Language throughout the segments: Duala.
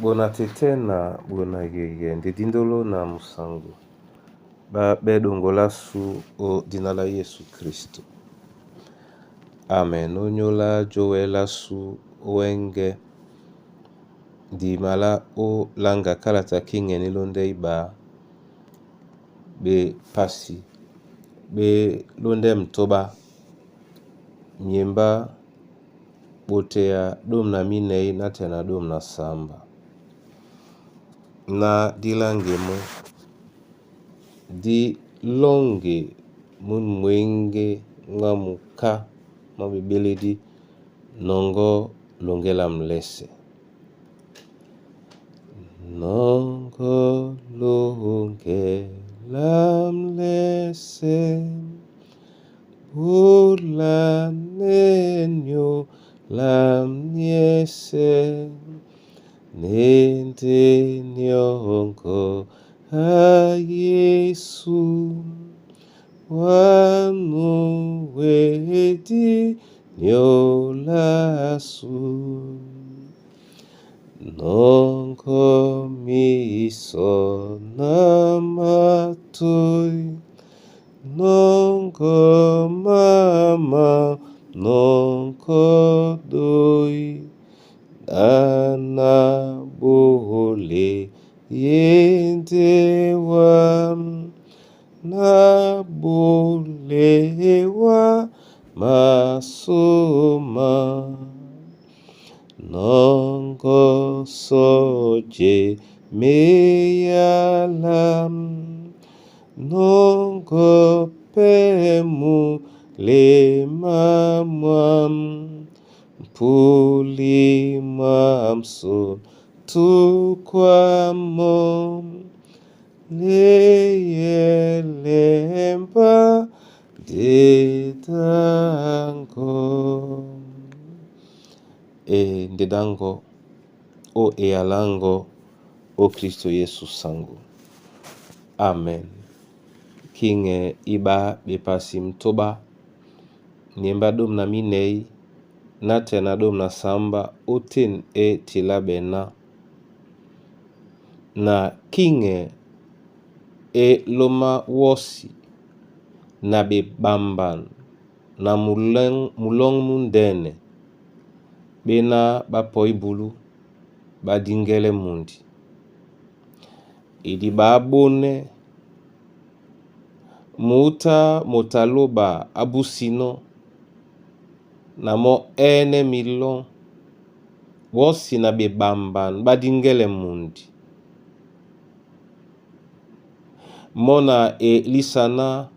Bona tete na bona yeye nde dindolo na musango ba bedongolasu o dina la Yesu Kristo. Amen. Onyola jowelasu wenge ndimala o langa kalata kingeni londe iba be pasi be londe mtoba miemba boteya dom na minei na tena dom na samba. Na dilangemo di longe mun mwenge mwa muka mwa bebeledi nongo longela mlese. Nongo longela mlese bula nenyo la mniese nende nyongo a Yesu wanu wedi nyolasu nongo miso na matoi nongo mama nongo doi nana bole yendewa na bolewa masoma nongo soje meyala nongo pemu lemamwam mpuli mwamso tukwamo leyelemba dedango e ndedango o eyalango o Kristo Yesu sango. Amen. Kinge iba bepasi mtoba niemba dom na minei na tena dom na samba oten e tila bena na kinge e loma wosi na bebamban na mulong mundene bena bapoi bulu badingele mundi idi babone muta motaloba abusino na mo ene milon wosi na bebamban badingele mundi mona e lisana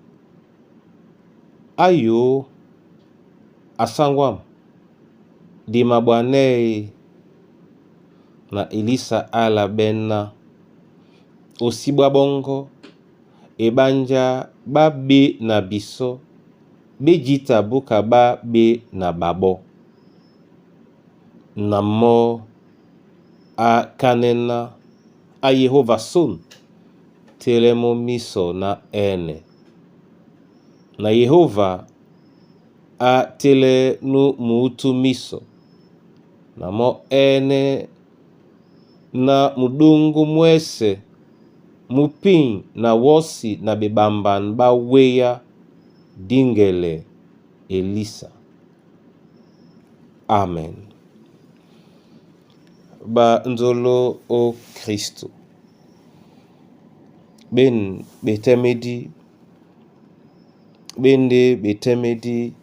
ayo asangwam dima bwanei na Elisa ala bena osibwa bongo ebanja babe na biso bejita buka babe na babo na mo a kanena a Yehova son telemo miso na ene na Yehova a tele nu mutu miso na mo ene na mudungu mwese mupin na wosi na bebamban baweya dingele Elisa. Amen. Ba nzolo o Kristo ben betemedi bende betemedi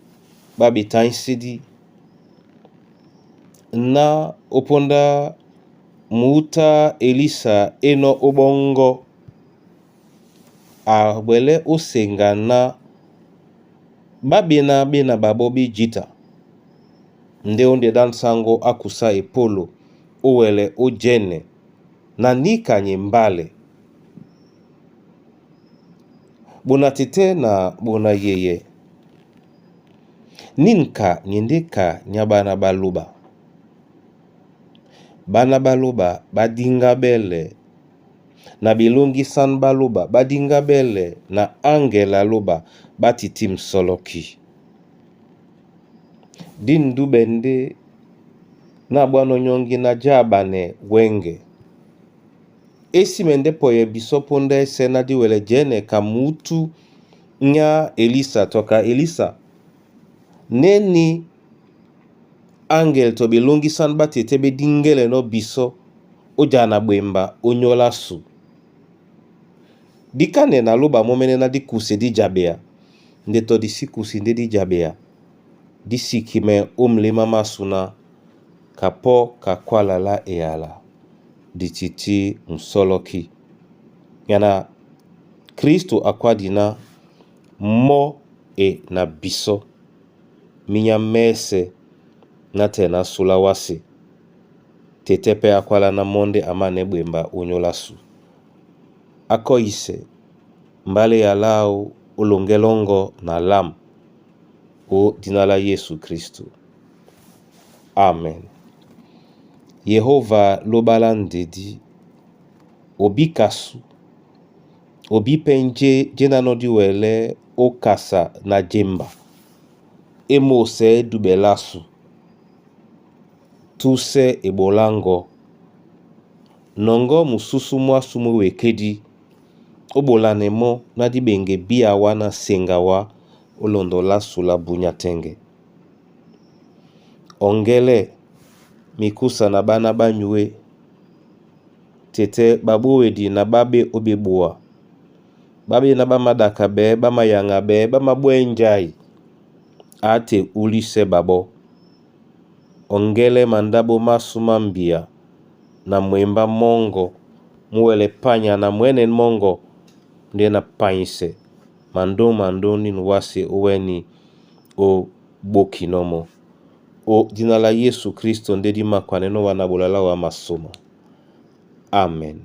ba betansidi na oponda muta Elisa eno obongo abwele osenga na babena bena babo bijita nde onde dansango akusa epolo owele ojene na nikanye mbale bona tete na bona yeye ninka nyendeka nya bana baloba bana baloba badinga bele na bilongi san baloba badinga bele na angela loba batiti msoloki dindu bende na bwano nyongi na jabane wenge. E símɛndɛ́ pɔyɛ bisɔ́ póndɛ́sɛ ná dí wɛlɛ jɛ̌nɛ ka mutu nya Elisa tɔ ka Elisa. Neni angel tɔ belongisani ɓá tetɛ́ ɓé díŋgɛ́lɛnɔ́ bisɔ́ ó jana ɓwemba ó nyóla ásu. Díkanɛ na lóba mɔ́mɛ́nɛ́ ná dí kuse díjabea, nde tɔ di sí kusi ndé díjabea, dí sikimɛ ó mlémá másu ná kapɔ́ ka kwála lá eyala di tití musɔ́lɔ́ki. Nyana Kristo akwádi ná mɔ́ e na bisɔ́ mínyá mɛ́sɛ̄ nátɛɛ ná súla wásē, tetɛ́ pɛ́ á kwálá ná mɔ́ ndé a mánɛ́ ɓwemba ónyólá ásu. Á kɔ́yisɛ mbálɛ ya láō ó loŋgɛ́ lɔ́ŋgɔ́ na lâm ó dína lá Yésu Kristo. Amen. Yehova lóba lá ndedí, obíkasu, obí pɛ́ njé jénánɔ́ díwɛlɛ́ ó kasa na jemba é móosɛ́ dúɓɛ lásu, túsɛ eɓolá ŋgɔ́. Nɔŋgɔ́ musúsú mwásū mú ewekédí, ó ɓolanɛ mɔ́ ná dí ɓeŋge bíya wá na seŋga wá ó lɔndɔ lásu lá bunya tɛ́ŋgɛ. Ɔŋgɛ́lɛ́ mikúsa na ɓána ɓá nyué, tetɛ́ ɓaɓówedi na ɓá ɓé ó ɓeɓoa, ɓá ɓé ná ɓá maɗakabɛɛ́, ɓá mayaŋabɛɛ́, ɓá maɓwɛ́ njái, á te úlísɛ́ ɓaɓɔ́. Ɔŋgɛ́lɛ́ mandáɓo másū má mbia na mwembá mɔ́ŋgɔ mú wɛlɛ panya na mwɛ̌nɛ́n mɔ́ŋgɔ ndé na panyisɛ mandɔŋ-mandɔŋ nîn wásē ówɛ́ni ó ɓókinɔ́ mɔ́. Ó dína lá Yésu Kristo ndé dí makwanɛnɔ́ wá na ɓola láō á masôma. Amen.